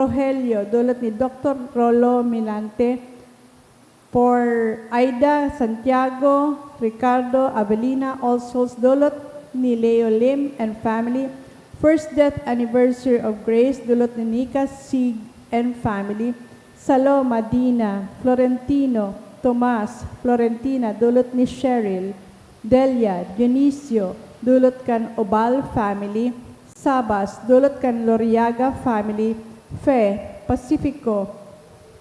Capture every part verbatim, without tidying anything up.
Rogelio, dulot ni Doctor Rolo Milante. For Aida, Santiago, Ricardo, Avelina, All Souls, dulot ni Leo Lim and family. First death anniversary of Grace, dulot ni Nika Sig and family. Saloma, Dina, Florentino, Tomas, Florentina, dulot ni Cheryl. Delia, Dionisio, dulot kan Obal family. Sabas, dulot kan Loriaga family. Fe, Pacifico,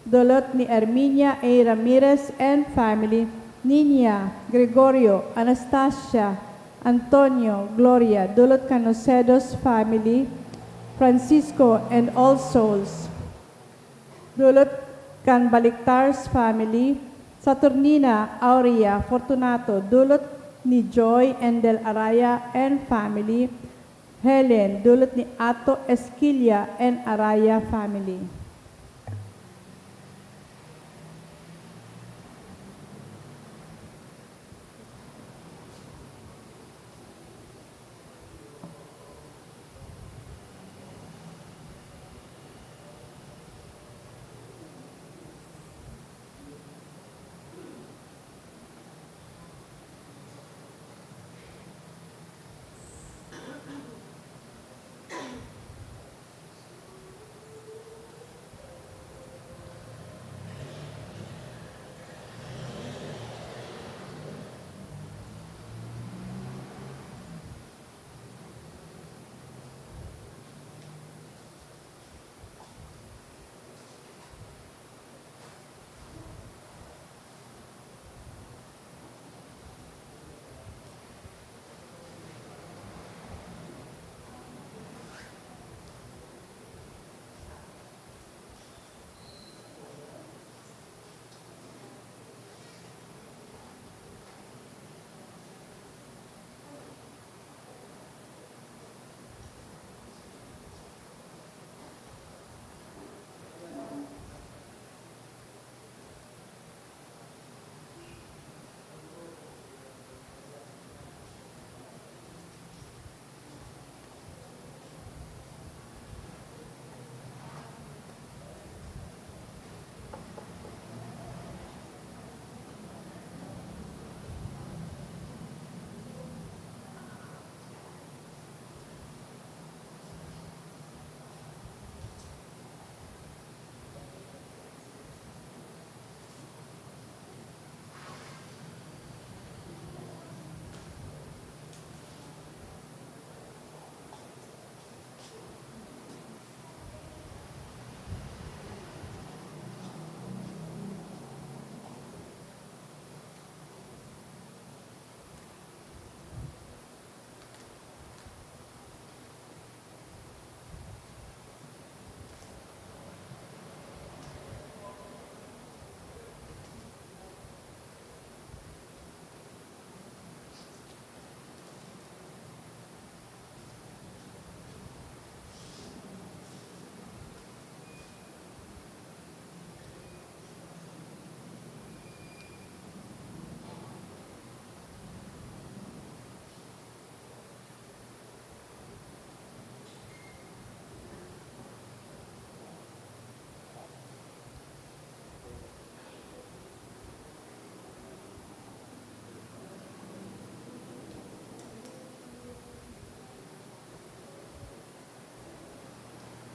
dulot ni Erminia A. Ramirez and family. Niña, Gregorio, Anastasia, Antonio, Gloria, dulot kan Nocedos family. Francisco and All Souls, dulot kan Balictars family. Saturnina, Aurea, Fortunato, dulot ni Joy and Del Araya and family. Helen, dulot ni Ato Esquilla and Araya family.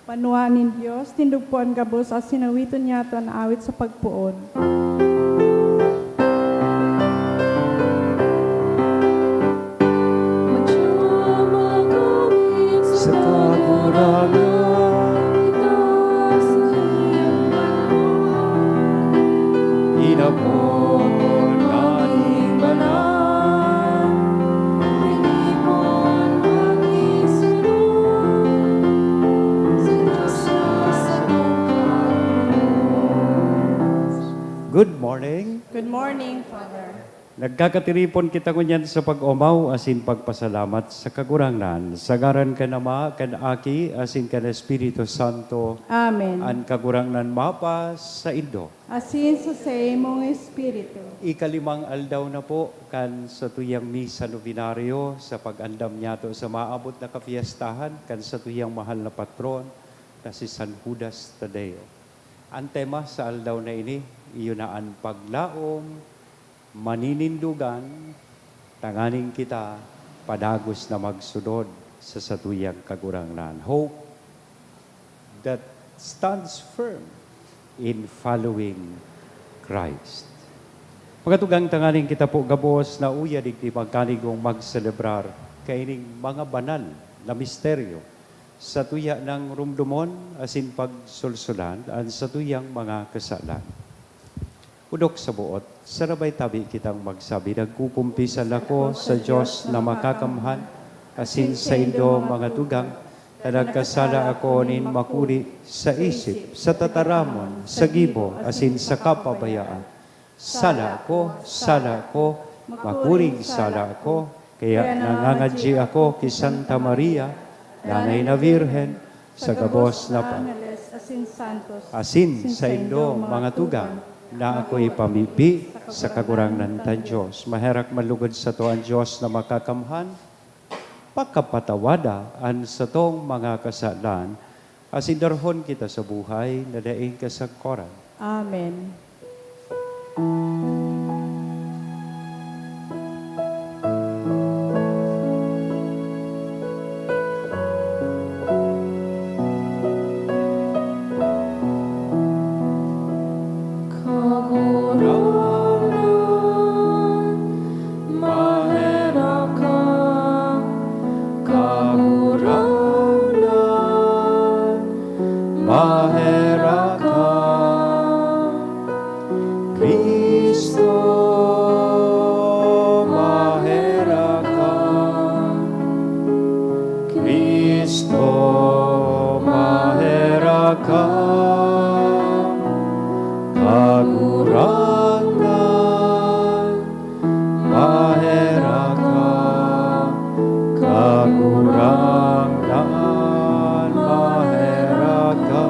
Banwaan nin Dios, tindog po an gabos asin awiton niyato an awit sa pagpoon. Sa Kagurangnan, inapod na nin banal. Good morning. Good morning, Father. Nagkakatiripon kita ngunyan sa pag-omaw asin pagpasalamat sa Kagurangnan, sa ngaran kan Ama, kan Aki, asin kan Espiritu Santo. Amen. An Kagurangnan mapasaindo. Asin sa saimong espiritu. Ikalimang aldaw na po kan satuyang misa novenario sa pag-andam niyato sa maabot na kapiyastahan kan satuyang mahal na patron, na si San Judas Tadeo. Ang tema sa aldaw na ini, iyo na an paglaom, maninindogan, tanganing kita padagos na magsunod sa satuyang Kagurangnan. Hope that stands firm in following Christ. Mga tugang, tanganing kita po gabos na uya digdi magkanigong magselebrar kaining mga banal na misteryo. Satuya nang rumdomon asin pagsulsulan an satuyang mga kasalan. Odok sa boot, sarabay tabi kitang magsabi, "Nagkukumpisal ako sa Dios na makakamhan, asin saindo, mga tugang, ta nagkasala ako nin makuri sa isip, sa tataramon, sa gibo, asin sa kapabayaan. Sala ko, sala ko, makuring sala ko." Kaya nangangadyi ako ki Santa Maria, Nanay na Birhen, sa gabos na pa-, Angeles asin santos, asin saindo, mga tugang, na ako'y pamibi sa Kagurangnan tang Dios. Maherak manlugod sato an Dios na makakamhan, pakapatawada an satong mga kasalan, asin darhon kita sa buhay na daing kasagkoran. Amen. Kagurangnan, maherak ka. Kagurangnan, maherak ka. Cristo, maherak ka. Cristo, maherak ka. Kagurangnan, maherak ka. Kagurangnan, maherak ka.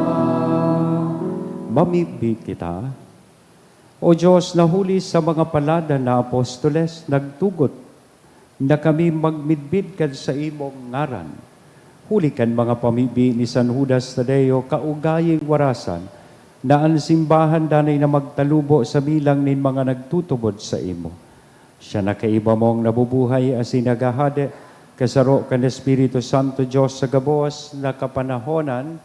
Mamibi kita. O Dios, na huli sa mga paladan na apostoles, nagtugot na kami magmidbid kan saimong ngaran. Huli kan mga pamibi ni San Judas Tadeo, kaugaying warasan na an simbahan danay na magtalubo sa bilang nin mga nagtutubod saimo. Siya na kaiba mong nabubuhay asin naghahade, kasaro kan Espiritu Santo, Dios sa gabos na kapanahonan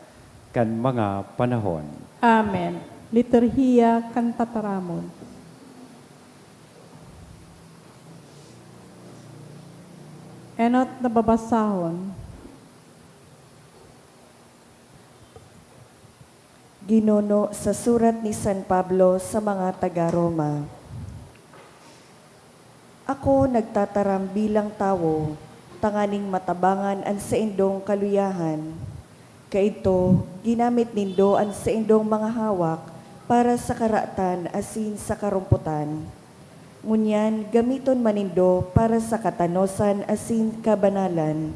kan mga panahon. Amen. Liturhiya kan Tataramon. Enot na babasahon. Ginuno sa surat ni San Pablo sa mga taga Roma. Ako nagtataram bilang tawo, tanganing matabangan an saindong kaluyahan. Kaidto, ginamit nindo an saindong mga hawak para sa karatan asin sa karompotan. Ngunyan, gamiton man nindo para sa katanosan asin kabanalan.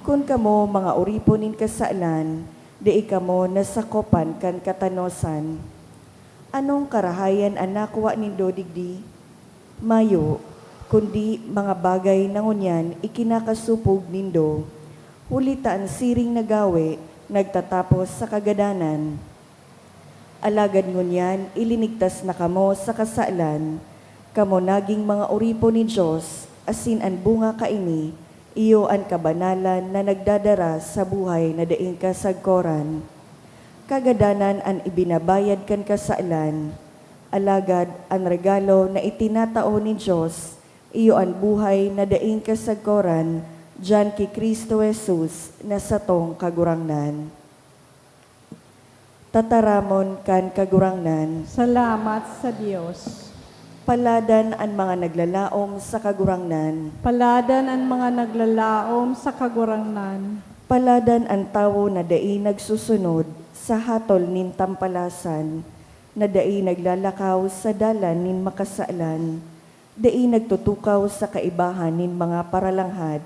Kun kamo mga oripon nin kasalan, dai kamo nasakopan kan katanosan. Anong karahayan an nakua nindo digdi? Mayo, kundi mga bagay na ngunyan ikinakasopog nindo, huli ta an siring na gawe nagtatapos sa kagadanan. Alagad ngunyan ilinigtas na kamo sa kasalan, kamo naging mga oripon nin Dios, asin an bunga kaini, iyo an kabanalan na nagdadara sa buhay na daing kasagkoran. Kagadanan an ibinabayad kan kasalan, alagad an regalo na itinatao nin Dios, iyo an buhay na daing kasagkoran diyan ki Cristo Jesus na satong Kagurangnan. Tataramon kan Kagurangnan. Salamat sa Dios. Paladan an mga naglalaom sa Kagurangnan. Paladan an mga naglalaom sa Kagurangnan. Paladan an tawo na dai nagsusunod sa hatol nin tampalasan, na dai naglalakaw sa dalan nin makasalan, dai nagtutukaw sa kaibahan nin mga paralanghad.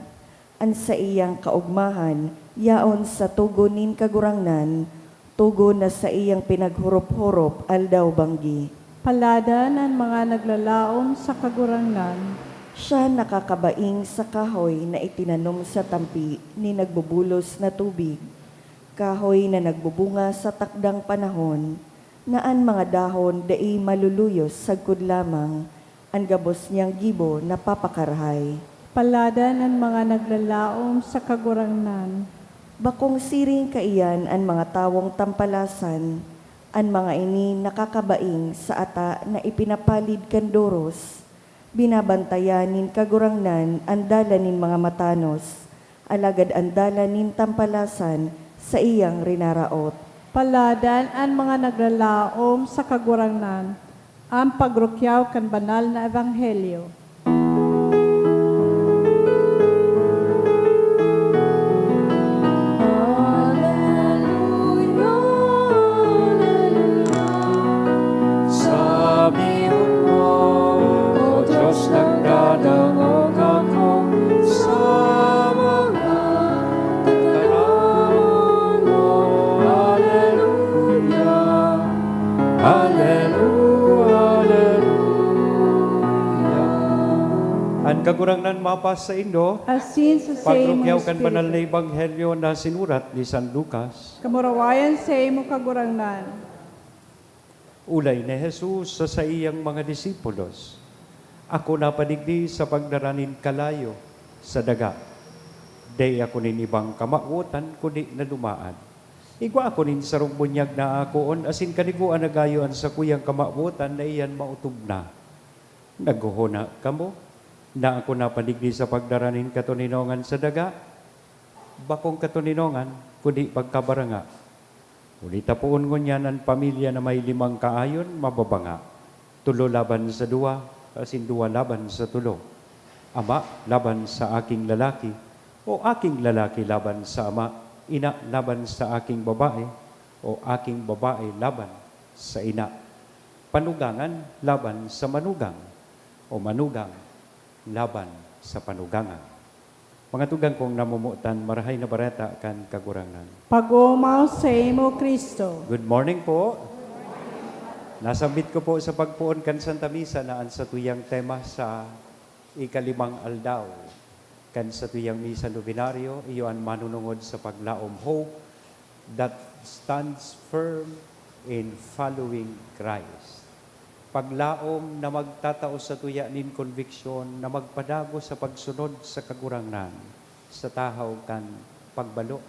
An saiyang kaogmahan yaon sa togon nin Kagurangnan, togon na saiyang pinaghorop-horop aldaw-banggi. Paladan an mga naglalaom sa Kagurangnan. Siya nakakabaing sa kahoy na itinanom sa tampi nin nagbubulos na tubig. Kahoy na nagbubunga sa takdang panahon, na an mga dahon dai maluluyos sagkod lamang, an gabos niyang gibo napapakarahay. Paladan an mga naglalaom sa Kagurangnan. Bakong siring kaiyan an mga tawong tampalasan, an mga ini nakakabaing sa ata na ipinapalid kan doros. Binabantayan nin Kagurangnan an dalan nin mga matanos, alagad an dalan nin tampalasan saiyang rinaraot. Paladan an mga naglalaom sa Kagurangnan. An pagrukyaw kan banal na ebanghelyo. Aleluya, aleluya. Sabihon mo, O Diyos, nagdadangog ako sa mga tataramon mo. Aleluya, aleluya, aleluya. An Kagurangnan mapasaindo. Asin sa saimong Pagrukyaw kan banal na espiritu. Ebanghelyo na sinurat ni San Lucas. Kamurawayan sa imo, Kagurangnan. Olay ni Jesus sa saiyang mga disipulos, "Ako napadigdi sa pagdara nin kalayo sa daga. Dai ako nin ibang kamawotan kundi na lumaad. Igwa ako nin sarong bunyag na akoon, asin kanigoan na gayo an sakuyang kamawotan na iyan maotob na. Naghohona kamo na ako napadigdi sa pagdara nin katoninongan sa daga? Bakong katoninongan, kundi pagkabaranga. Huli ta poon ngunyan an pamilya na may limang kaayon mababanga, tolo laban sa duwa, asin duwa laban sa tolo. Ama laban sa aking lalaki, o aking lalaki laban sa ama, ina laban sa aking babae, o aking babae laban sa ina. Panugangan laban sa manugang, o manugang laban sa panugangan." Mga tugang kong namomotan, Marahay na Bareta kan Kagurangnan. Pag-omaw saimo, Cristo. Good morning po. Nasambit ko po sa pagpoon kan Santa Misa na an satuyang tema sa ikalimang aldaw kan satuyang Misa Novenario, iyo an manunungod sa paglaom, hope that stands firm in following Christ. Paglaom na magtatao sa tuya nin konbiksyon na magpadagos sa pagsunod sa Kagurangnan sa tahaw kan pagbalo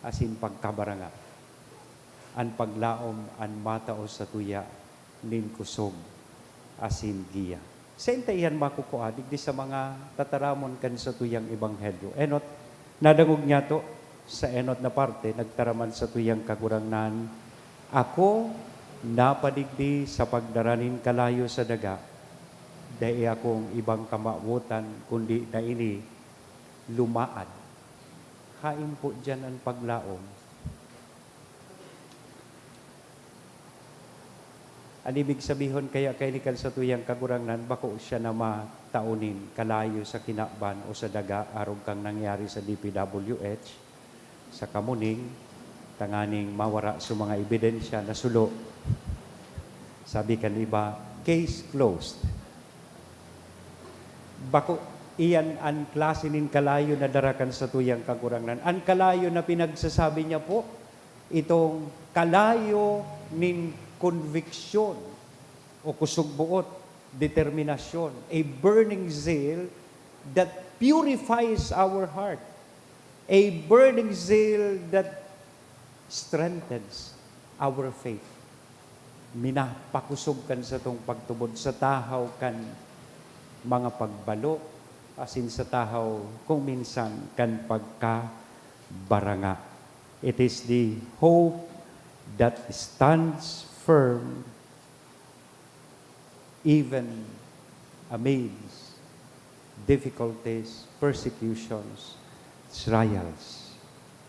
asin pagkabaranga. An paglaom an matao sa tuya nin kusog asin giya. Saen ta iyan makukua? Digdi sa mga tataramon kan satuyang ebanghelyo. Enot, nadangog niyato sa enot na parte, nagtaram an satuyang Kagurangnan, "Ako napadigdi sa pagdara nin kalayo sa daga. Dai akong ibang kamawotan kundi na ini, lumaad." Haen po diyan an paglaom? An ibig sabihon kaya kaini kan satuyang Kagurangnan, bako siya na matao nin kalayo sa kinaban o sa daga, arog kan nangyari sa D P W H, sa Kamuning, tanganing mawara sa mga ebidensya na sulo. Sabi kan iba, "Case closed." Bako iyan an klase nin kalayo na dara kan satuyang Kagurangnan. An kalayo na pinagsasabi niya po, itong kalayo nin konviksyon o kusog-boot, determinasyon, a burning zeal that purifies our heart, a burning zeal that strengthens our faith. Minapakosog kan satong pagtubod sa tahaw kan mga pagbalo, asin sa tahaw kung minsan kan pagkabaranga. It is the hope that stands firm even amidst difficulties, persecutions, trials.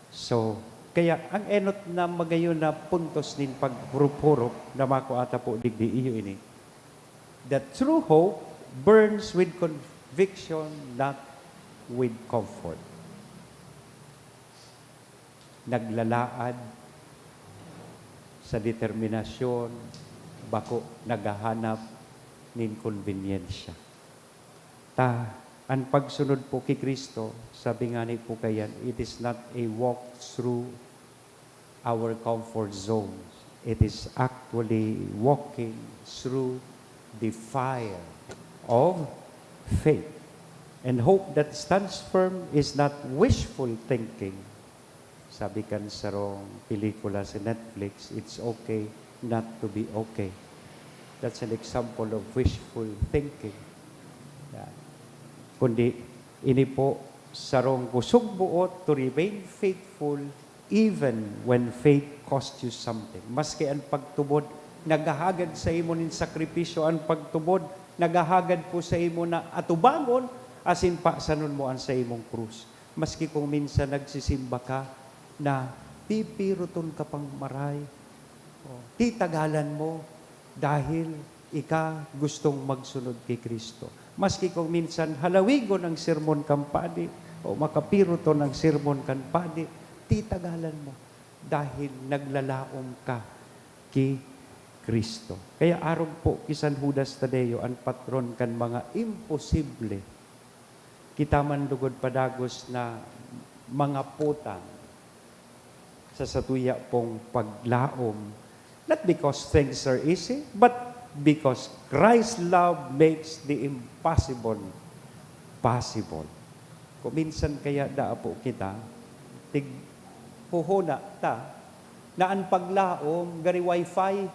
So, kaya ang enot na magayon na puntos nin pagpurupurop na makua ta po digdi iyo ini, that true hope burns with conviction, not with comfort. Naglalaad sa determinasyon, bako naghahanap nin konbenyensya. Ta, an pagsunod po ki Cristo, sabi ngani po kaiyan, it is not a walk through our comfort zones. It is actually walking through the fire of faith. And hope that stands firm is not wishful thinking. Sabi kan sarong pelikula sa Netflix, "It's okay not to be okay." That's an example of wishful thinking. Yan. Kundi, ini po, sarong kusog buot to remain faithful even when faith cost you something. Maski an pagtubod, naghahagad sa imo nin sakripisyo, an pagtubod, naghahagad po sa imo na atubangon, asin pasanon mo an sa imong krus. Maski kung minsan nagsisimba ka, na pipiruton ka pang maray. O, titagalan mo dahil ika gustong magsunod ki Cristo. Maski kung minsan halawigon ang sermon kan padi o makapiruton ang sermon kan padi, titagalan mo dahil naglalaom ka ki Cristo. Kaya arog po ki San Judas Tadeo an patron kan mga imposible. Kita man lugod padagos na mga putang sa satuya pong paglaom, not because things are easy, but because Christ's love makes the impossible possible. Kung minsan kaya daa po kita, tig-, huhuna ta na an paglaom gari wifi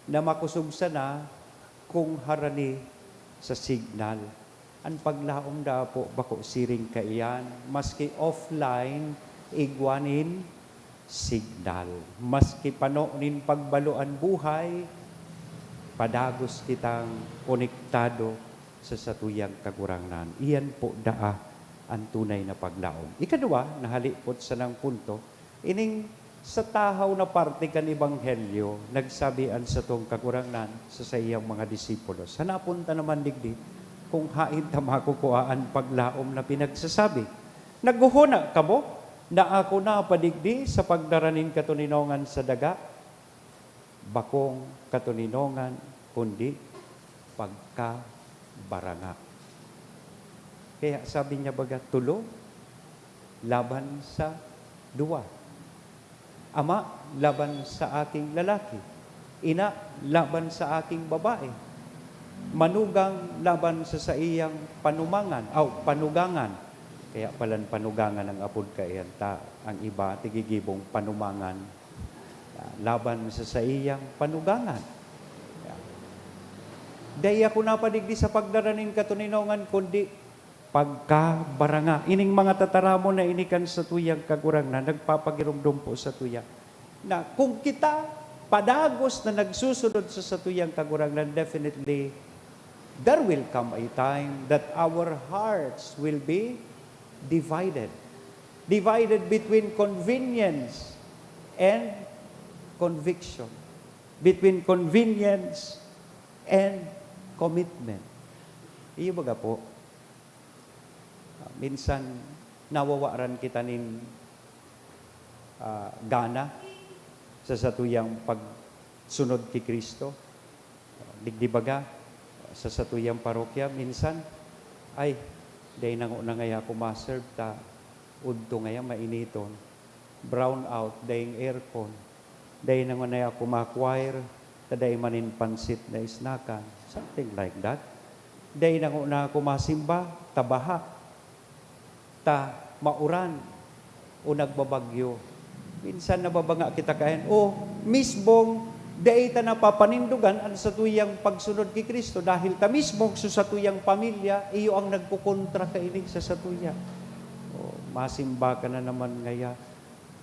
na makosog sana kung harani sa signal. An paglaom daa po bako siring kaiyan, maski offline, igwa nin signal. Maski pano nin pagbalo an buhay, padagos kitang konektado sa satuyang Kagurangnan. Iyan po daa an tunay na paglaom. Ikaduwa, nahalipot sanang punto, ining sa tahaw na parte kan Ebanghelyo, nagsabi an satong Kagurangnan sa saiyang mga disipulos, "Hanapon ta naman digdi kung haen ta makukua an paglaom na pinagsasabi. Naghuhuna kamo na ako na pa digdi sa pagdara nin katoninongan sa daga? Bakong katoninongan, kundi pagkabaranga." Kaya sabi niya, baga, tulo laban sa duwa. Ama laban sa aking lalaki. Ina laban sa aking babae. Manugang laban sa saiyang panumangan, aw, panugangan. Kaya palan panugangan ang apod kaiyan ta, ang iba, tigigibong panumangan. Ah, laban sa saiyang panugangan. Dai ako napadigdi sa pagdara nin katoninongan, kundi pagkabaranga. Ining mga tataramon na ini kan satuyang Kagurangnan, nagpapagiromdom po satuya na kung kita padagos na nagsusunod sa satuyang Kagurangnan, definitely, there will come a time that our hearts will be divided. Divided between convenience and conviction. Between convenience and commitment. Iyo baga po, ah, minsan nawawaran kita nin, ah, gana sa satuyang pagsunod ki Cristo. Digdi baga, sa satuyang parokya, minsan, "Ay, dai na ngona ngaya ako ma-serve ta udto ngaya mainiton. Brown out, daing aircon. Dai na ngona ako ma-choir, ta dai man nin pansit na isnakan." Something like that. "Dai na ngona ako masimba, ta baha, ta mauran, o nagbabagyo." Minsan nababanga kita kayan, o mismong dai ta napapanindogan an satuyang pagsunod ki Cristo dahil ta mismong sa satuyang pamilya, iyo ang nagkokontra kaini sa satuya. O, masimba ka na naman ngaya.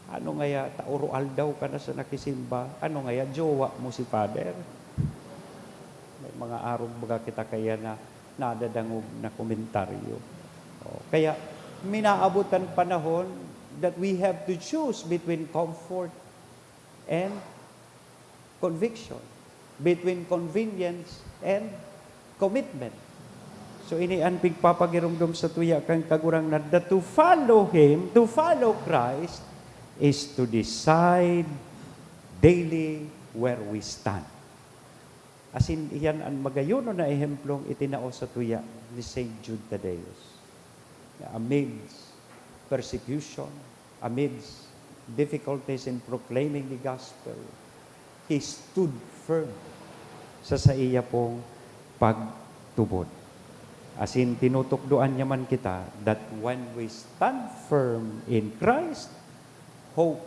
Ano ngaya, ta oro aldaw ka na sa nakisimba? Ano ngaya, jowa mo si Father? May mga arog baga kita kaya na nadadangog na komentaryo. O, kaya minaabot an panahon that we have to choose between comfort and conviction, between convenience and commitment. So, ini an pigpapagiromdom satuya kan Kagurangnan, that to follow Him, to follow Christ, is to decide daily where we stand. Asin iyan an magayonon na ehemplong itinao satuya ni Saint Jude Thaddeus, na amidst persecution, amidst difficulties in proclaiming the gospel, he stood firm sa saiya pong pagtubod. Asin tinutukdoan niya man kita that when we stand firm in Christ, hope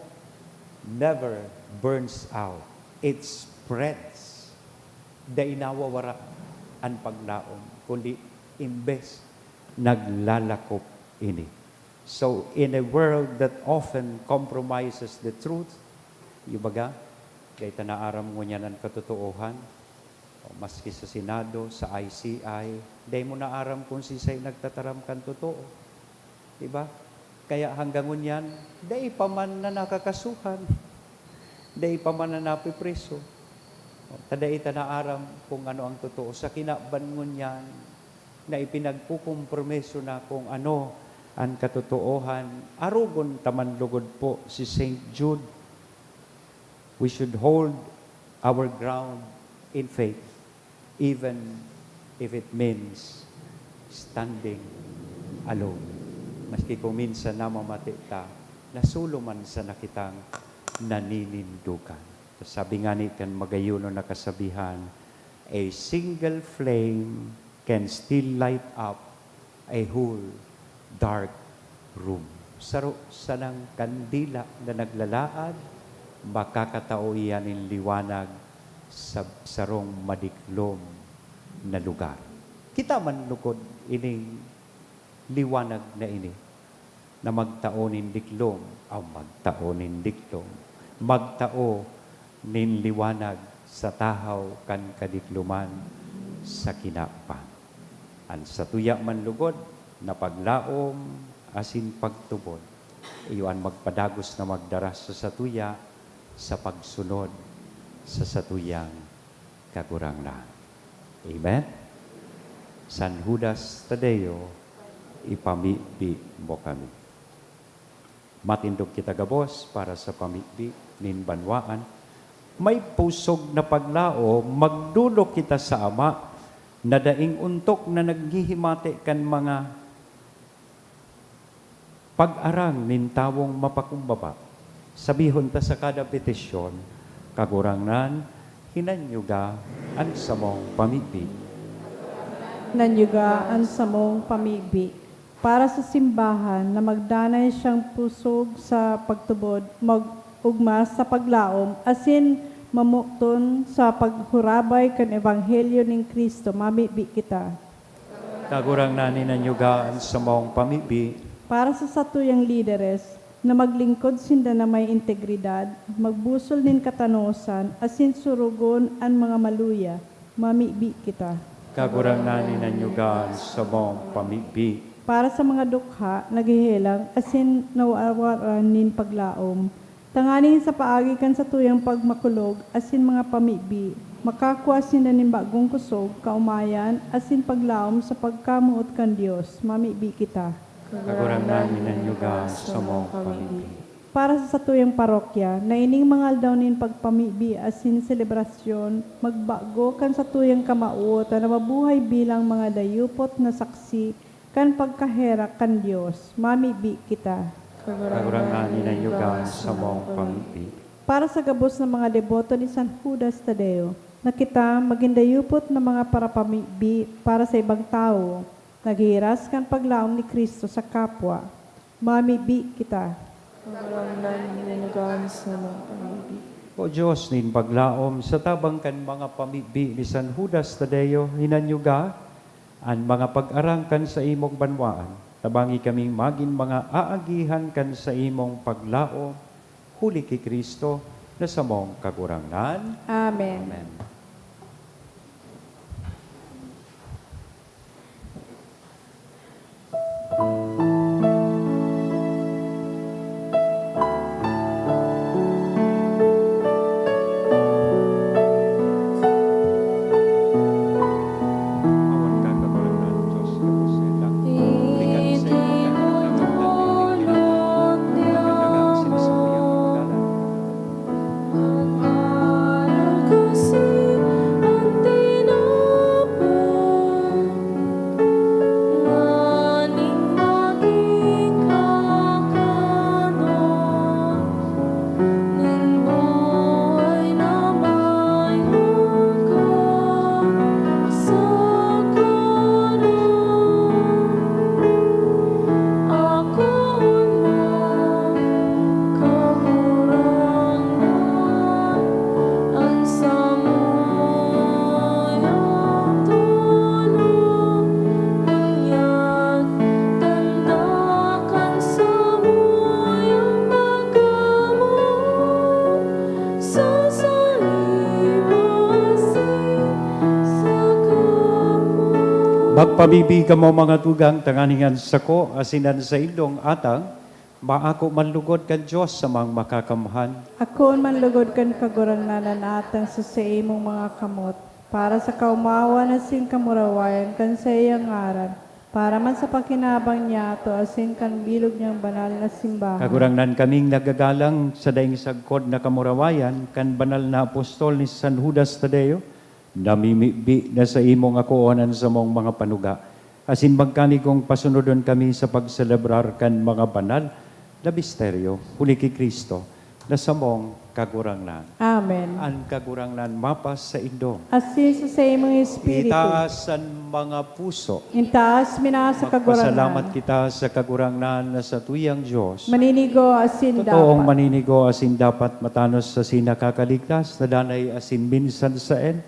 never burns out. It spreads. Dai nawawara an paglaom, kundi imbes naglalakop ini. So, in a world that often compromises the truth, yung baga, dai ta naaram ngunyan an katotoohan, o maski sa Senado, sa I C I, dai mo naaram kung siisay nagtataram kan totoo. Di ba? Kaya hanggang ngunyan, dai pa man na nakakasuhan. Dai pa man na napipriso. O, ta dai ta naaram kung ano ang totoo. Sa kinaban ngunyan, na ipinagkukompromiso na kung ano an katotoohan, arogon ta man lugod po si Saint Jude. We should hold our ground in faith, even if it means standing alone. Maski kung minsan namamati ta, nasulo man sana kitang naninindogan. Sabi ngani kan magayonon na kasabihan, "A single flame can still light up a whole dark room." Saro sanang kandila na naglalaad, makakatao iyan nin liwanag sa sarong madiklom na lugar. Kita man lugod ining liwanag na ini na magtao nin diklom, aw magtao nin diklom, magtao nin liwanag sa tahaw kan kadikloman sa kinaban. An satuya man lugod na paglaom asin pagtubod, iyo an magpadagos na magdara sa satuya sa pagsunod sa satuyang Kagurangnan. Amen? San Judas Tadeo, ipamibi mo kami. Matindog kita gabos para sa pamibi nin banwaan. May pusog na paglaom, magdolok kita sa Ama na daing ontok na naghihimate kan mga pag-arang nin tawong mapakumbaba. Sabihon ta sa kada petisyon, "Kagurangnan, hinanyuga an samong pamibi." Hinanyuga an samong pamibi. Para sa simbahan na magdanay siyang pusog sa pagtubod, mag-, ugma sa paglaom, asin mamoton sa paghurabay kan ebanghelyo nin Cristo, mamibi kita. Kagurangnan, hinanyuga an samong pamibi. Para sa satuyang lideres, na maglingkod sinda na may integridad, magbusol nin katanosan, asin surugon an mga maluya, mamibi kita. Kagurangnan, hinanyuga an samong pamibi. Para sa mga dukha, naghehelang, asin nawawaran nin paglaom, tanganing sa paagi kan satuyang pagmakulog asin mga pamibi, makakua sinda nin bagong kusog, kaomayan, asin paglaom sa pagkamoot kan Dios, mamibi kita. Kagurangnan, hinanyuga an samong pamibi. Para sa satuyang parokya, na ining mga aldaw nin pagpamibi asin selebrasyon, magbago kan satuyang kamawot na mabuhay bilang mga dayupot na saksi kan pagkaherak kan Dios, mamibi kita. Kagurangnan, hinanyuga an samong pamibi. Para sa gabos na mga deboto ni San Judas Tadeo, na kita magin dayupot na mga parapamibi para sa ibang tawo, naghihiras kan paglaom ni Cristo sa kapwa, mamibi kita. Kagurangnan, hinanyuga an samong pamibi. O Dios nin paglaom, sa tabang kan mga pamibi ni San Judas Tadeo, hinanyuga an mga pag-arang kan saimong banwaan, tabangi kaming magin mga aagihan kan saimong paglaom, huli ki Cristo na samong Kagurangnan. Amen. Amen. Magpabibi kamo, mga tugang, tanganing an sako asin an saindong atang maako man lugod kan Dios sa Amang Makakamhan. Akoon man lugod kan Kagurangnan an atang sa saimong mga kamot, para sa kaomawan asin kamurawayan kan saiyang ngaran, para man sa pakinabang niyato asin kan bilog niyang banal na simbahan. Kagurangnan, kaming nagagalang sa daing sagkod na kamurawayan kan banal na apostol ni San Judas Tadeo, namimibi na saimong akoon an samong mga panuga, asin magkanigong pasunodon kami sa pagselebrar kan mga banal na misteryo, huli ki Cristo, na samong Kagurangnan. Amen. An Kagurangnan mapasaindo. Asin sa saimong espiritu. Itaas an mga puso. Itaas mi na sa Kagurangnan. Magpasalamat kita sa Kagurangnan na satuyang Dios. Maninigo asin dapat. Totoong maninigo asin dapat, matanos asin nakakaligtas, na danay asin minsan saen.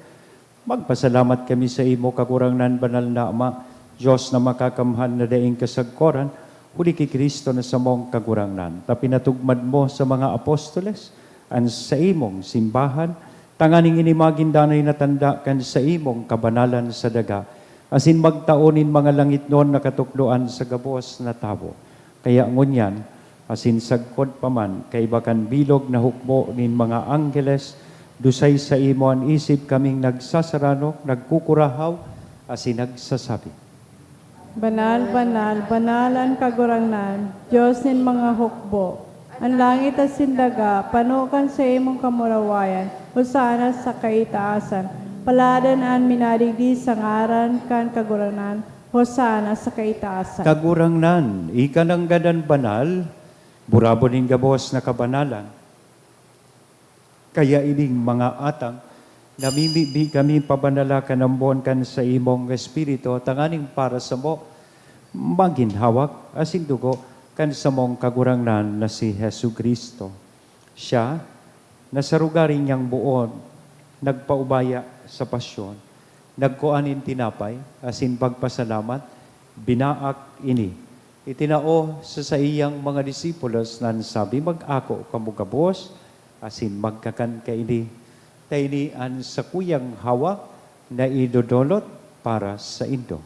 Magpasalamat kami saimo, Kagurangnan, banal na Ama, Dios na makakamhan na daing kasagkoran, huli ki Cristo na samong Kagurangnan, ta pinatugmad mo sa mga apostoles an saimong simbahan, tanganing ini magin danay na tanda kan saimong kabanalan sa daga, asin magtao nin mga langitnon na katukdoan sa gabos na tawo. Kaya ngunyan, asin sagkod pa man, kaiba kan bilog na hukbo nin mga angheles, dusay saimo an isip kaming nagsasarano, nagkukurahaw, asin nagsasabi, "Banal, banal, banal an Kagurangnan, Dios nin mga hukbo. An langit asin daga pano kan saimong kamurawayan. Hosana sa kaitaasan. Paladan an minadigdi sa ngaran kan Kagurangnan. Hosana sa kaitaasan." Kagurangnan, ika nanggad an banal, burabod nin gabos na kabanalan. Kaya ining mga atang, namimibi kami pabanala kan ambon kan saimong Espiritu, tanganing para samo magin hawak asin dugo kan samong Kagurangnan na si Jesu-Cristo. Siya, na sa rugari niyang boot, nagpaubaya sa pasyon, nagkua nin tinapay, asin pagpasalamat, binaak ini, itinao sa saiyang mga disipulos, na an sabi, "Mag-ako kamo gabos, asin magkakan kaini, ta ini an sakuyang hawak na idodolot para saindo."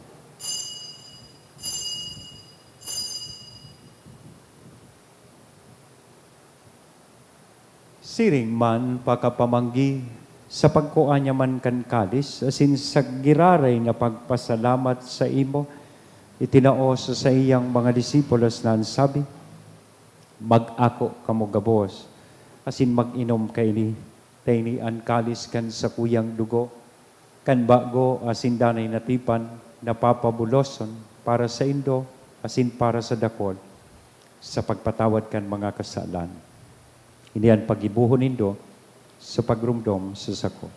Siring man pakapamanggi, sa pagkua niya man kan kalis, asin sa giraray na pagpasalamat saimo, itinao sa saiyang mga disipulos na an sabi, "Mag-ako kamo gabos, asin mag-inom kaini, ta ini an kalis kan sakuyang dugo, kan bago asin danay na tipan, na papabuloson para saindo asin para sa dakul, sa pagpatawad kan mga kasalan. Ini an paggibohon nindo sa pagromdom sa sako."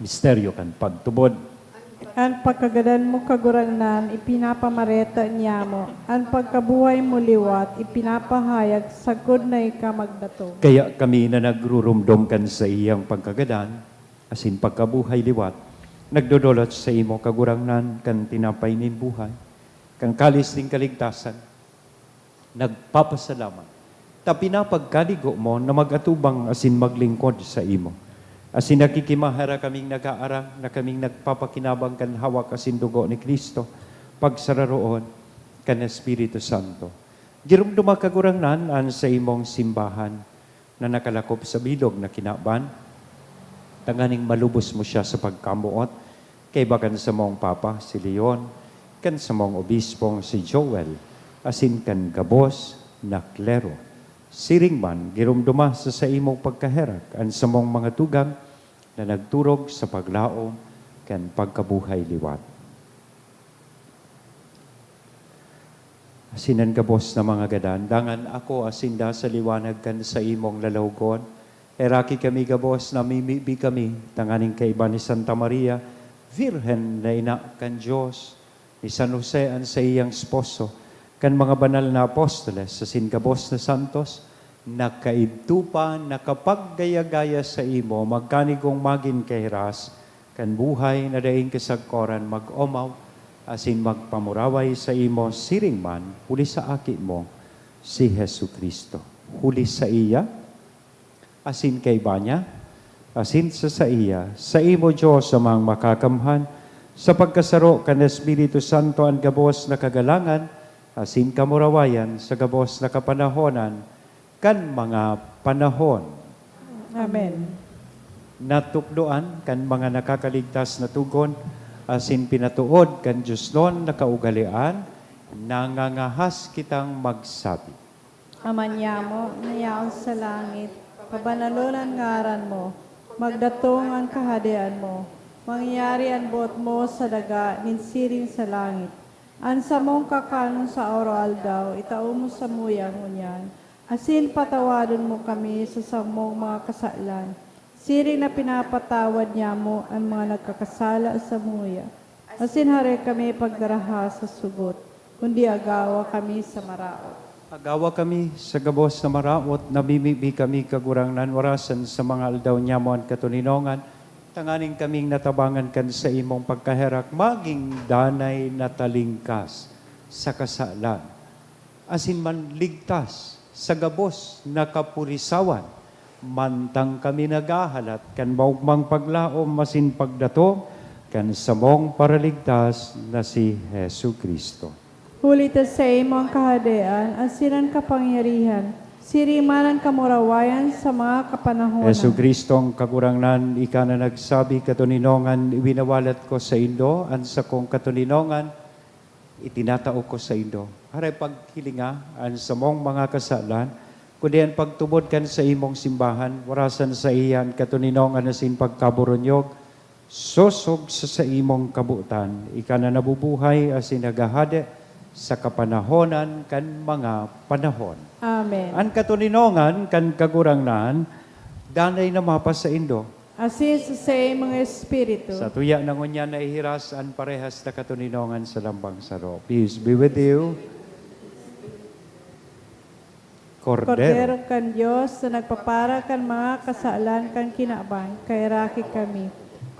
Misteryo kan pagtubod. An pagkagadan mo, Kagurangnan, ipinapamareta niamo. An pagkabuhay mo liwat, ipinapahayag sagkod na ika magdatong. Kaya kami na nagruromdom kan saiyang pagkagadan asin pagkabuhay liwat, nagdodolot saimo, Kagurangnan, kan tinapay nin buhay, kan kalis nin kaligtasan, nagpapasalamat ta pinapagkaligo mo na mag-atubang asin maglingkod saimo. Asin nakikimaherak kaming nag-aarang na kaming nagpapakinabang kan hawak asin dugo ni Cristo, pagsararoon kan Espiritu Santo. Giromdoma, Kagurangnan, an saimong simbahan na nakalakop sa bilog na kinaban, tanganing malubos mo siya sa pagkamoot, kaiba kan samong Papa, si Leon, kan samong Obispong, si Joel, asin kan gabos na klero. Siring man, giromdoma sa saimong pagkaherak an samong mga tugang na nagturog sa paglaom kan pagkabuhay liwat. Asin an gabos na mga gadan, dangan ako asinda sa liwanag kan saimong lalawgon. Heraki kami gabos, namimibi kami, tanganing kaiba ni Santa Maria, Virgen na ina kan Dios, ni San Jose an saiyang esposo, kan mga banal na apostoles, asin gabos na santos, na kaidto pa nakapaggaya-gaya saimo, magkanigong magin kahiras kan buhay na daing kasagkoran, mag-omaw asin magpamuraway saimo siring man huli sa Aki mo, si Jesu-Cristo. Huli saiya, asin kaiba niya, asin sa saiya, saimo, Dios Amang Makakamhan, sa pagkasaro kan Espiritu Santo, an gabos na kagalangan asin kamurawayan sa gabos na kapanahonan kan mga panahon. Amen. Natukdoan kan mga nakakaligtas na tugon asin pinatood kan diosnon na kaugalean, nangangahas kitang magsabi. Ama niamo na yaon sa langit, pabanalon an ngaran mo, magdatong an kahadean mo, mangyari an boot mo sa daga nin siring sa langit. An samong kakanon sa araw-aldaw, itao mo samuya ngunyan, asin patawadon mo kami sa samong mga kasalan, siring na pinapatawad niamo an mga nagkakasala samuya. Asin hare kami pagdaraha sa sugot, kundi agawa kami sa maraot. Agawa kami sa gabos na maraot, namimibi kami, Kagurangnan, warasan sa mga aldaw niamo an katoninongan, tanganing kaming natabangan kan saimong pagkaherak, magin danay na talingkas sa kasalan, asin manligtas sa gabos na kapurisawan, mantang kami naghahalat kan maogmang paglaom asin pagdatong kan samong Paraligtas na si Jesu-Cristo. Huli ta saimo an kahadean, asin an kapangyarihan, siring man an kamurawayan sa mga kapanahonan. Jesu-Cristo, ang Kagurangnan, ika na nagsabi, "Katoninongan, winawalat ko saindo an sakong katoninongan, itinatao ko saindo." Hare paghilinga an samong mga kasalan, kundi an pagtubod kan saimong simbahan, warasan saiya an katoninongan asin pagkaboronyog, sosog sa saimong kabotan, ika na nabubuhay asin naghahade sa kapanahonan kan mga panahon. Amen. An katoninongan kan Kagurangnan, danay na mapasaindo. Asin sa saimong espiritu. Sa tuya na ngunyan naihiras an parehas na katoninongan sa lambang saro. Peace be with you. Kordero. Kordero kan Dios na nagpapara kan mga kasalan kan kinaban, kaheraki kami.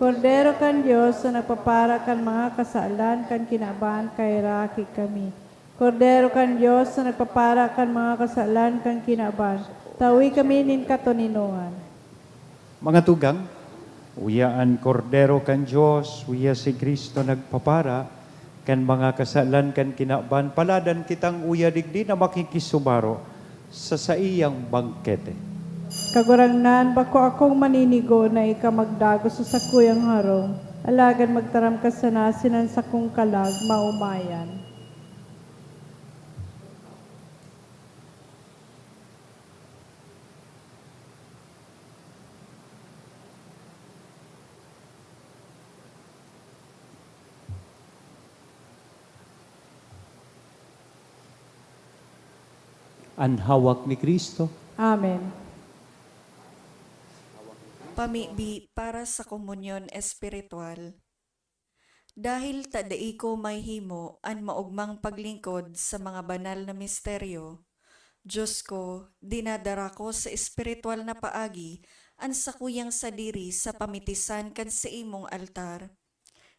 Kordero kan Dios na nagpapara kan mga kasalan kan kinaban, kaheraki kami. Kordero kan Dios na nagpapara kan mga kasalan kan kinaban, tawi kami nin katoninongan. Mga tugang, uya an Kordero kan Dios, uya si Cristo nagpapara kan mga kasalan kan kinaban, paladan kitang uya digdi na makikisumaro sa saiyang bangkete. Kagurangnan, bako akong maninigo na ika magdagos sa sakuyang harong, alagad magtaram ka sana asin an sakong kalag maomayan. An hawak ni Cristo. Amen. Pamibi para sa komunyon espiritual. Dahil ta dai ko mahimo an maogmang paglingkod sa mga banal na misteryo, Dios ko, dinadara ko sa espiritual na paagi an sakuyang sadiri sa pamitisan kan saimong altar.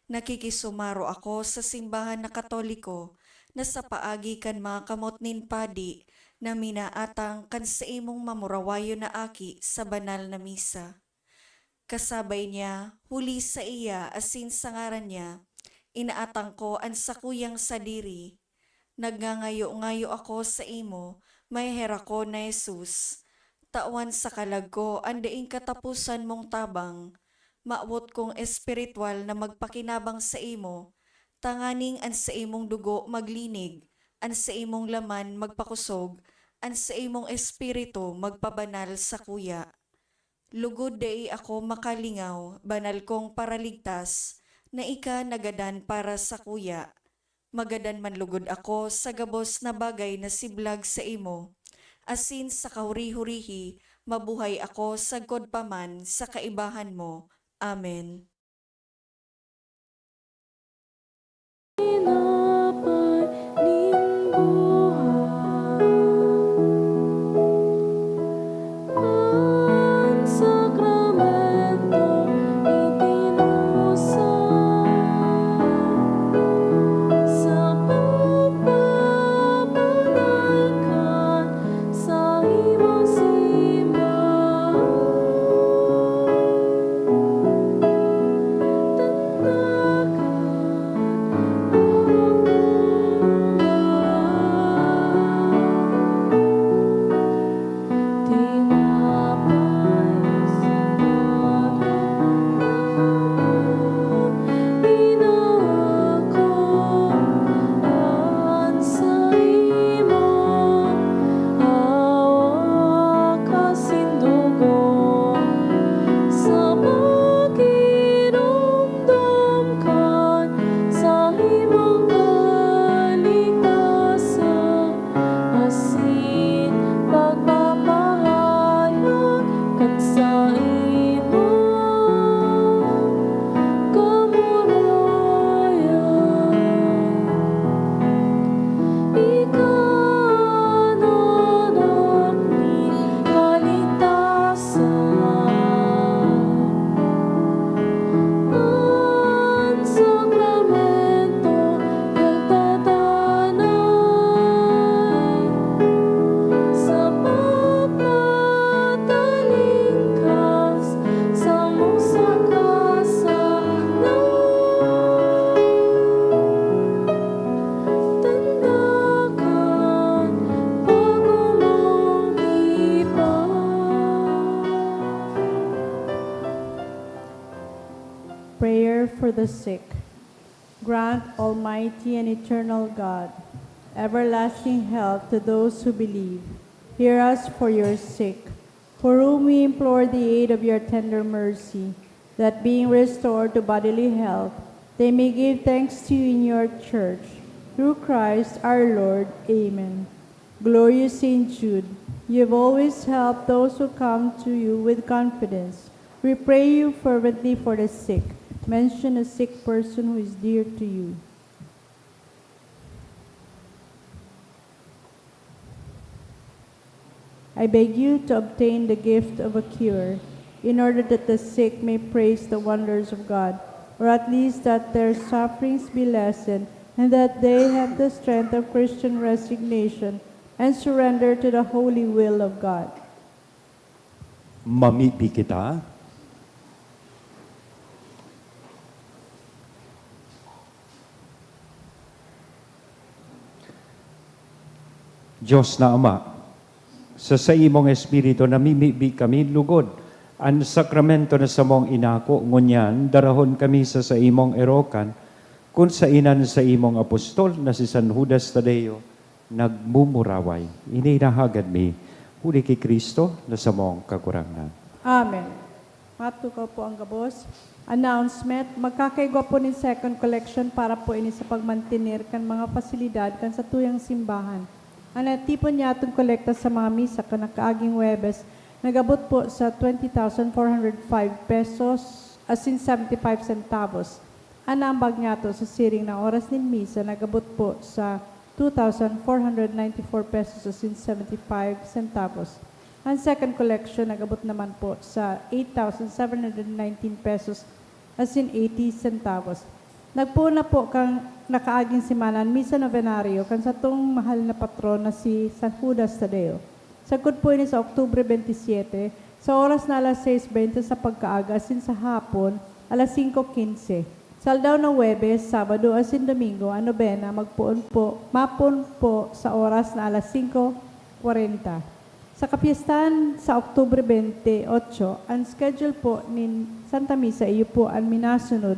Nakikisumaro ako sa simbahan na Katoliko na sa paagi kan mga kamot nin padi na minaatang kan saimong mamurawayon na aki sa banal na misa. Kasabay niya, huli saiya asin sa ngaran niya, inaatang ko an sakuyang sadiri. Nagngangayo-ngayo ako saimo, maheherakon na Jesus. Tawan sa kalag ko an daing kataposan mong tabang. Mawot kong espiritual na magpakinabang saimo, tanganing an saimong dugo maglinig, an saimong laman magpakusog, an saimong espiritu magpabanal sakuya. Lugod dai ako makalingaw, banal kong Paraligtas, na ika nagadan para sakuya. Magadan man lugod ako sa gabos na bagay na siblag saimo, asin sa kahuri-hurihi mabuhay ako sagkod pa man sa kaibahan mo. Amen. Tinapay nin buhay. An sakramento itinusay sa pagpapabanal kan saimong simbahan. the sick. Grant, Almighty and Eternal God, everlasting health to those who believe. Hear us for your sick, for whom we implore the aid of your tender mercy, that being restored to bodily health, they may give thanks to you in your church. Through Christ our Lord. Amen. Glorious Saint Jude, you have always helped those who come to you with confidence. We pray you fervently for the sick. Mention a sick person who is dear to you. I beg you to obtain the gift of a cure, in order that the sick may praise the wonders of God, or at least that their sufferings be lessened, and that they have the strength of Christian resignation and surrender to the holy will of God. Mamibi kita. Dios na Ama, sa saimong Espiritu namimibi kami lugod an sakramento na samong inako, ngunyan darahon kami sa saimong erokan, kun saen an saimong apostol na si San Judas Tadeo nagmumuraway. Ini inahagad mi huli ki Cristo na samong Kagurangnan. Amen. Matukaw po ang gabos. Announcement, magkakaigwa po nin second collection para po ini sa pagmantener kan mga pasilidad kan satuyang simbahan. An natipon niyatong kolekta sa mga misa kan nakaaging Huwebes nag-abot po sa twenty thousand four hundred five pesos asin seventy-five centavos. An naambag niyato sa siring na oras nin misa nag-abot po sa two thousand four hundred ninety-four pesos asin seventy-five centavos. An second collection nag-abot naman po sa eight thousand seven hundred nineteen pesos asin eighty centavos. Nagpoon na po kan nakaaging semana an misa novenario kan satong mahal na patron na si San Judas Tadeo. Sagkod po ini sa Oktubre twenty-seven, sa oras na alas sais bente sa pagkaaga asin sa hapon, alas singko quince. Sa aldaw na Huwebes, Sabado asin Domingo, an nobena magpoon po, mapoon po sa oras na alas singko kwarenta. Sa kapyestahan sa Oktubre twenty-eight, an schedule po nin Santa Misa iyo po an minasunod,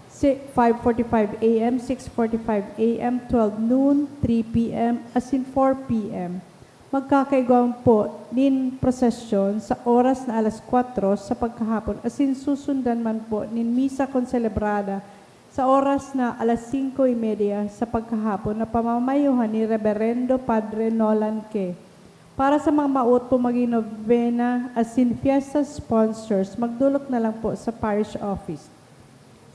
si five forty-five A M, six forty-five A M, twelve noon, three P M, asin four P M. Magkakaigwa po nin prosesyon sa oras na alas kwatro sa pagkahapon, asin susundan man po nin misa konselebrada sa oras na alas singko y media sa pagkahapon na pamamayohan ni Reberendo Padre Nolan Ke. Para sa mga maot po magin nobena asin fiesta sponsors, magdolok na lang po sa parish office.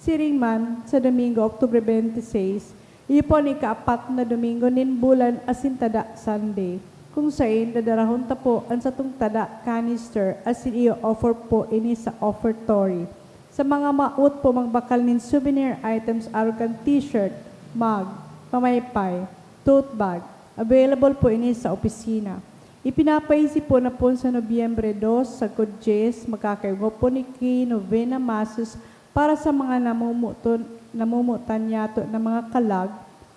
Siring man, sa Domingo, Oktubre twenty-six, iyo po an ikaapat na Domingo nin bulan asin tada Sunday, kung saen dadarahon ta po an satong tada canister asin i-offer po ini sa offertory. Sa mga maot po magbakal nin souvenir items arog kan t-shirt, mug, pamaypay, tote bag, available po ini sa opisina. Ipinapaisip po na po sa Nobyembre dos, sagkod dyes, magkakaigwa po ni ki novena masses para sa mga namumuton, namumutan niyato na mga kalag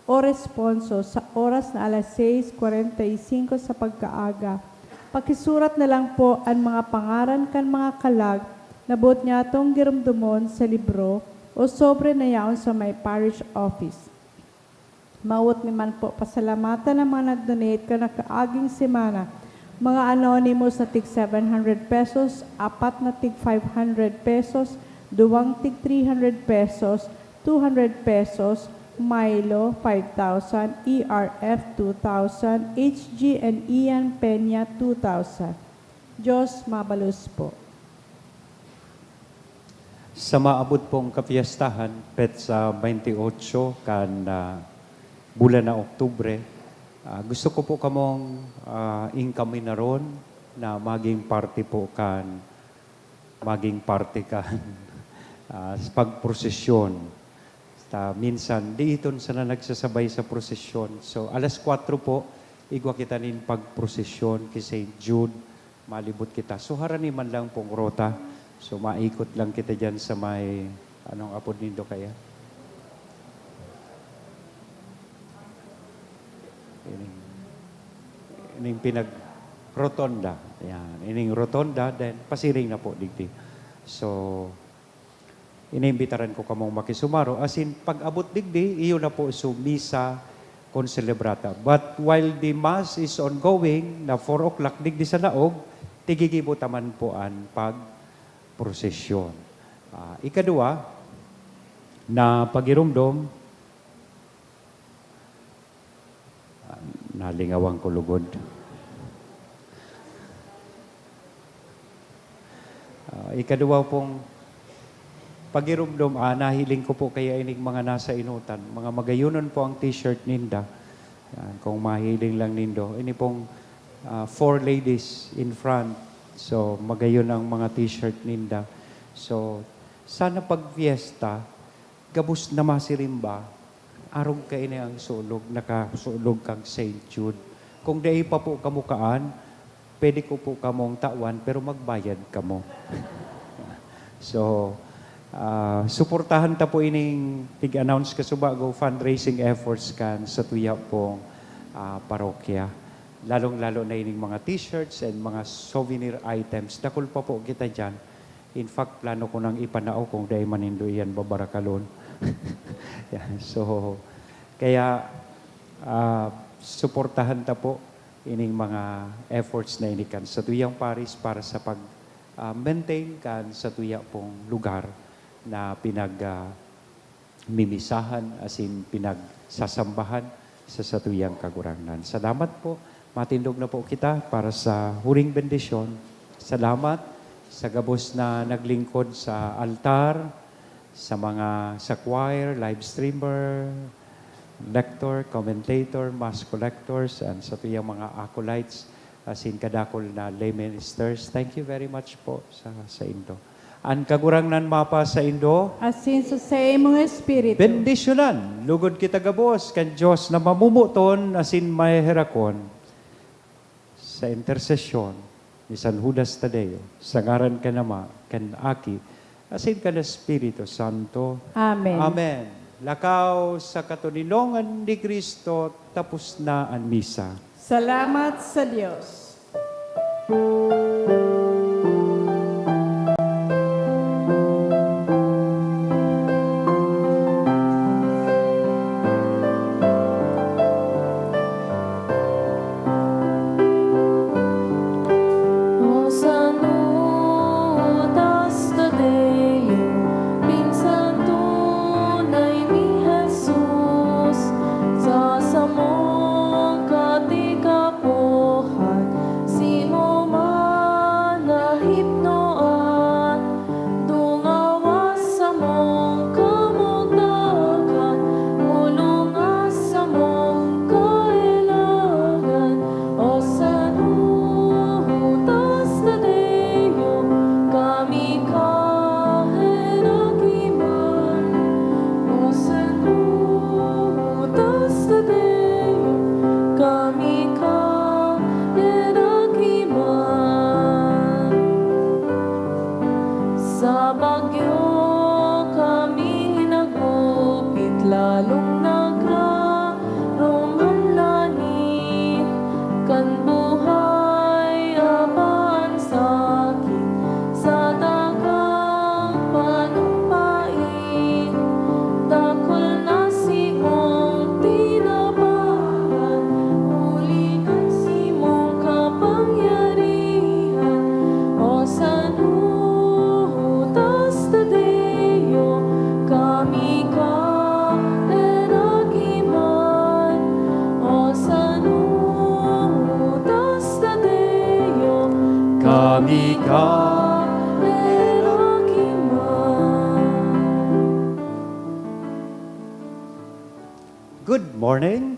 o responso sa oras na alas sais kwarenta y singko sa pagkaaga. Pakisurat na lang po an mga pangaran kan mga kalag na boot niyatong giromdomon sa libro o sobre na yaon sa may parish office. Maot mi man po pasalamatan an mga nag-donate kan nakaaging semana. Mga anonymous na tig seven hundred pesos, apat na tig five hundred pesos, duwang tig three hundred pesos, two hundred pesos, Milo, five thousand, E R F, two thousand, H G and Ian Peña, two thousand. Diyos mabalos po. Sa maabot pong kapiyastahan, petsa twenty-eight kan, ah, bulan na Oktubre, ah, gusto ko po kamong, ah, ingkaminaron na maging parte po kan, maging parte kan, ah, sa pagprosesyon. Ta, minsan, di iton sana nagsasabay sa prosesyon. So, alas kwatro po, igwa kita nin pagprosesyon ki Saint Jude, malibot kita. So, harani man lang pong rota. So, maikot lang kita dyan sa may, anong apod nindo kaya? Ining, ining pinag-, rotonda. Yan. Ining rotonda, then pasiring na po, digdi. So, Iniimbitaran ko kamong makisumaro, asin pag-abot digdi, iyo na po su misa concelebrata. But while the mass is ongoing, na four o'clock digdi sa laog, tigigibo ta man po an pagprosesyon. Ah, ikaduwa na pagiromdom, Ah, nalingawan ko lugod. Ah, ikaduwa pong pagiromdom, ah, nahiling ko po kaya ining mga nasa enotan, mga magayonon po ang t-shirt ninda. Yan, kung mahiling lang nindo. Ini pong, ah, four ladies in front. So, magayon ang mga t-shirt ninda. So, sana pag fiesta, gabos na masirimba, arog kaini ang sulog, nakasulog kang Saint Jude. Kung dai pa po kamo kaan, pwede ko po kamong tawan, pero magbayad kamo. So, ah, suportahan ta po ining tig-announce kasubago fundraising efforts kan satuya pong, ah, parokya. Lalong-lalo na ining mga t-shirts and mga souvenir items. Dakul pa po kita diyan. In fact, plano ko nang ipanao kung dai man nindo iyan babarakalon. Yan. So, kaya, ah, suportahan ta po ining mga efforts na ini kan satuyang paris para sa pag, ah, maintain kan satuya pong lugar na pinag, ah, mimisahan asin pinagsasambahan sa satuyang Kagurangnan. Salamat po. Matindog na po kita para sa huring bendisyon. Salamat sa gabos na naglingkod sa altar, sa mga, sa choir, live streamer, lector, commentator, mass collectors, and satuyang mga acolytes, asin kadakul na lay ministers. Thank you very much po sa, saindo. An Kagurangnan mapa saindo. Asin sa saimong espiritu. Bendisyonan lugod kita gabos kan Dios na mamomoton asin maheherakon. Sa intersesyon ni San Judas Tadeo, sa ngaran kan Ama, kan Aki, asin kan Espiritu Santo. Amen. Amen. Lakaw sa katoninongan ni Cristo, tapos na an misa. Salamat sa Dios. O San Judas Tadeo, pinsan tunay ni Jesus, sa samong katikapohan, simo man nahipnoan, dungawas samong kamugtakan, bulongas samong kahelangan. O San Judas Tadeo, kami ka herakiman. O San Judas Tadeo, kami ka herakiman. Sa bagyo kami nagupit, lalong nagrarong an langit. Kan buhay aban sakit, sa dagang panumpain, dakul na simong tinabangan, huli kan simong kapangyarihan. O San Judas Tadeo, kami ka herakiman. O San Judas Tadeo, kami ka herakiman. Good morning.